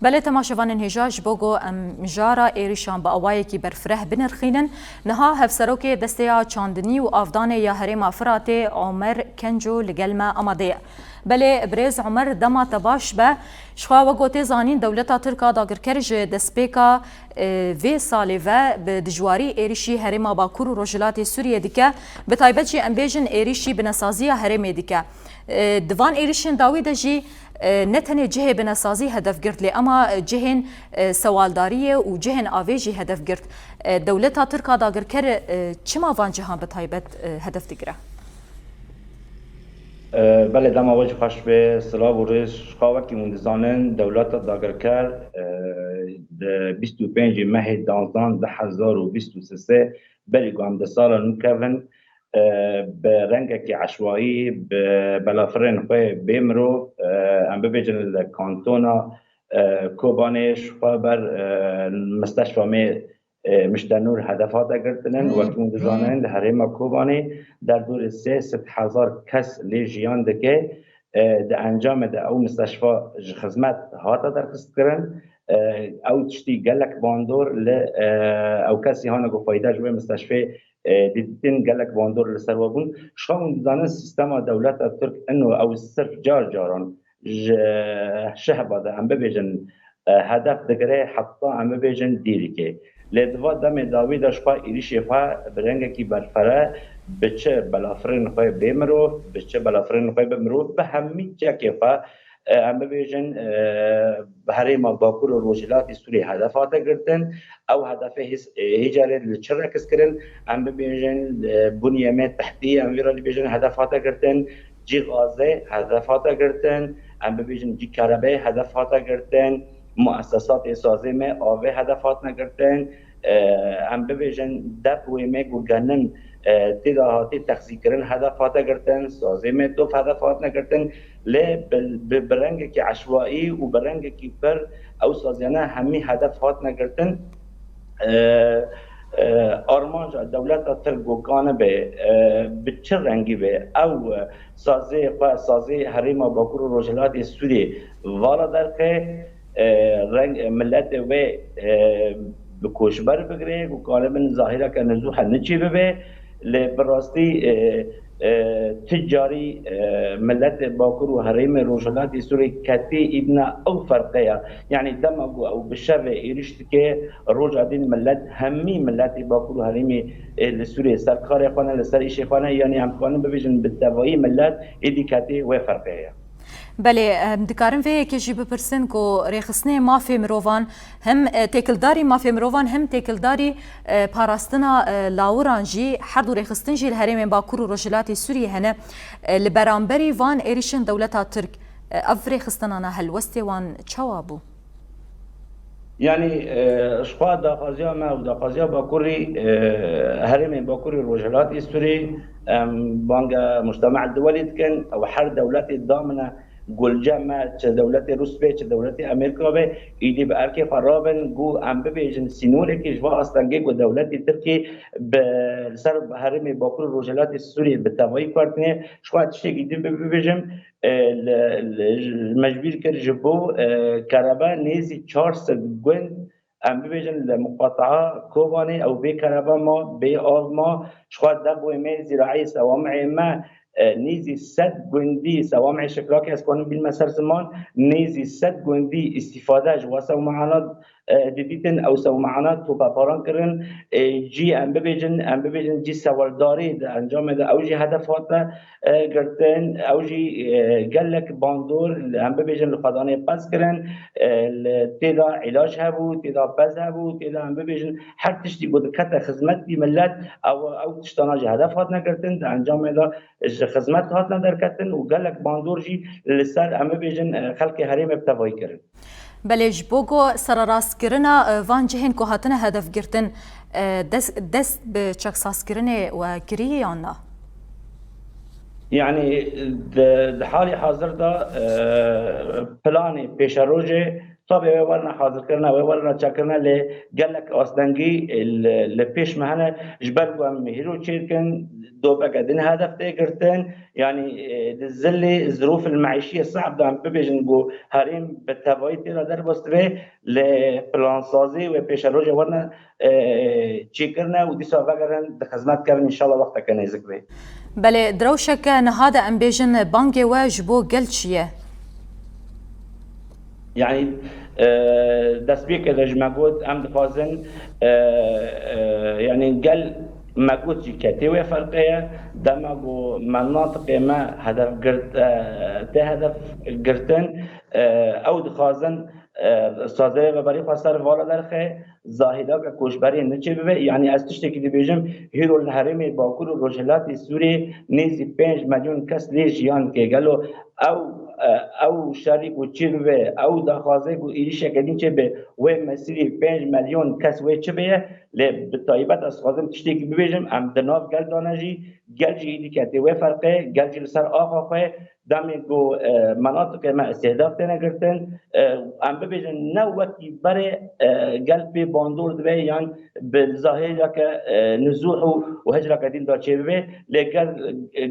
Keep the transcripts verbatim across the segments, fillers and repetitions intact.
Belê temaşevanên hêja, ji bo ku em mijara êrîşan bi awayekî berfireh binirxînin, niha Hevserokê Desteya Çandinî û Avdanê ya Herêma Firatê Omer Kenco li gel me amade ye. Belê birêz Omer, dema te baş be. Jixwe wek ku tê zanîn, dewleta Tirk a dagirker ji destpêka, e, vê salê ve bi dijwarî êrîşî Herêma Bakur û Rojhilatê Sûriyê dike, bi taybet jî em bêjin êrîşî binesaziya herêmê dike. E, di van êrîşên dawî de jî, e, ne tenê cihê binesazî hedef girt, lê ema, e, cihên, e, sewaldariyê û cihên avê jî hedef girt. E, dewleta Tirk a dagirker, e, çima van cihan bi taybet, e, hedef digire? E, belê, dema we jî xweş be, silav û rêz. Ji xwe wekî hûn dizanin, dewleta dagirker, e, di bîst û pêncî mehê danzdan du hezar û bîst û sê berî ku em di sala nû kevin, e, bi rengekî eşwayî, bi belafirên xwe bê mirov, e, em bibêjin li kantona, e, Kobanê ji xwe ber, e, misteşfa me, e, Miştenûr hedef hate girtinin. Wekî hûn dizanin, li herêma Kobanê derdorê sê sed hezar kes lê jiyan dike. E, di encamê de ew misteşfa ji xizmet hate derxistkirin. E, ew tiştî gelek bandor li, e, ew kesî hane ku fayda ji wê misteşfê, e, didîtin, gelek bandor li ser we bûn. Ji xwe hûn dizanin, sîstema dewleta Tirk ino ew sirf car caran ji şehba de, em bibêjin, e, hedef digire, heta em bibêjin Dîrikê. Lê di va demê dawî de ji xwe êrîşê xwe bi rengekî berfere, bi çi belafirên xwe bê mirov, bi çi belafirên xwe bi mirov, bi hemî çekê xwe, e, em bibêjin, e, herêma Bakur û Rojhilatê Sûriyê hedef hate girtin. Ew hedefê hîs-, e, hî carê li çi reks kirin? Em bibêjin, e, bunyê me tehtî, em vî re dibêjin hedef hate girtin. Cî gazê hedef hate girtin. Em bibêjin cî kerebeyê hedef hate girtin. Muessesatê sazê me avê hedef hatine girtin. E, em bibêjin depwê me ku genim, e, tê de hatî texzîkirin hedef hate girtin. Sazê me top hedef hatine girtin. Lê bi, bi, bi rengekî eşwayî û bi rengekî pir ew saziyane hemî hedef hatine girtin. E, e, armanca dewleta Tirk ku kanibe, e, bi çi rengî be, ew, e, sazê xwe, sazê herêma Bakur û Rojhilatê Sûriyê vala derxe, e, reng, e, miletê wê, e, bi koçber bigire, ku karibin zahîreke nizûhe niçî bibe. Lê bi rastî, e, e, tu carî, e, miletê Bakur û herêmê Rojhilatê Sûriyê ketî îdna ew ferqe ye. Yanî dema ku ew bi şevê êrîş dike, roja din milet, hemî miletê Bakur û herêmê, e, li Sûriyê ser karê xwe ne, li ser îşê xwe ne, yanî em dikarin bibêjin bi tevayî milet êdî ketê wê ferqê ye. Belê, em dikarin vê yekê jî bipirsin ku rêxistinê mafê mirovan hem, e, têkildarî mafê mirovan hem têkildarî, e, parastina, e, lawiran jî, her du rêxistin jî li herêmên Bakur û Rojhilatê Sûriyê hene. E, li beramberî van êrîşên dewleta Tirk, e, ev rêxistinana helwestê wan çawa bû? Yanî, e, ji xwe daxwaziya me û daxwaziya Bakurî, e, herêmên Bakurî Rojhilatê Sûrî, em banga mujtema dewelî dikin, ew her dewletê damine gulce me, çi dewletê Rûs be, çi dewletê Amerîka be, êdî bi erkê xwe rabin, ku em bibêjin sînorekê ji va astengê ku dewletê Tirkî bi, li ser herêmê Bakur û Rojhilatê Sûriyê bi tevayî guhertine, ji xwe tiştekî din bibêjim, e, li, li, me ji bîr kir ji bo, e, kerebe nêzî çar sed gund, em bibêjin li muqataa Kobanê ew bê kerebe ma, bê av ma, ji xwe debwê me, zîraî sewamê me, e, nêzî sed gundî, sewamê şikrakê ez kanim bînme ser ziman, nêzî sed gundî îstîfade ji we sewmehana, e, didîtin, ew sewmehana topeparan kirin, e, cî em bibêjin, em bibêjin cî sewaldarî di encamê de ew jî hedef hate, e, girtin, ew jî, e, gelek bandor, em bibêjin li xwedanê pez kirin, e, li tê de îlac hebû, tê de pez hebû, tê de em bibêjin her tiştî ku dikete xizmetî milet, ew, ew tiştana jî hedef hatine girtin, di encamê de ji xizmet hatine derketin û gelek bandor jî li ser, em bibêjin, e, xelkê herêmê bi tevayî kirin. Belê, ji bo ku sererastkirina, e, van cihên ku hatine hedef girtin, e, dest, dest bi çeksazkirinê we kiriye yan na? Yanî di, di halî hazir de, e, planê pêşerojê Tabê wê werine hazirkirine, wê werine çekirine, lê gelek astengî, e, li, li pêş me hene, ji ber ku em hîro çêdikin, dobeke din hedef tê girtin, yanî, e, di zilê zirûfil meîşiyê se'b de em bibêjin ku herêm bi tevayî tê re derbas dibe, lê plansazî wê pêşerojê werine, e, çêkirine û dîsa vegerin di xizmet kevin, înşallah wexteke nêzik bê. Belê, di rewşeke niha de em bêjin bangê we ji bo gel çi ye? Yanî, e, destpêkê de ji me got, em dixwazin, e, e, yanî gel me got jî ketê wê ferqê ye. Dema ku menatiqê me hedef girt, e, tê hedef girtin, e, ew dixwazin, e, sazerê veberî xwe ser vala derxe, zahîdake koçberiyê neçê bibe. Yanî ez tiştekî dibêjim, hîro li herêmê Bakur û Rojhilatê Sûriyê nêzî pênc milyon kes lê jiyan dike. Gelo ew, e, ew şerî ku çê bibe, ew daxwazê ku êrîşeke din çê be, wê mesîrî pênc milyon kes wê çi bê ye? Lê bi taybet ez dixwazim tiştekî bibêjim, em di nav gel de ne jî, gel jî êdî ketê wê ferqê, gel jî li ser axa xwe, demê ku, e, menatiqê me îstîhdaf têne girtin, e, em bibêjin ne wekî berê, e, gel pê bandor dibe yan bi zahêreke, e, nizûh û, û hicreke din de çêbibe, lê gel,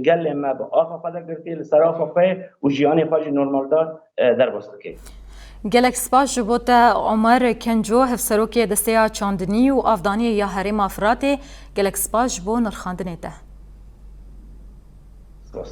gelê me bi axa xwe de girtî, li ser axa xwe û jiyanê xwe jî normal de, e, derbas dike. Gelek spas ji bo te Omer Kenco, hevserokê Desteya Çandinî û Avdaniyê ya Herêma Firatê. Gelek spas ji bo nirxandinê te. Spas.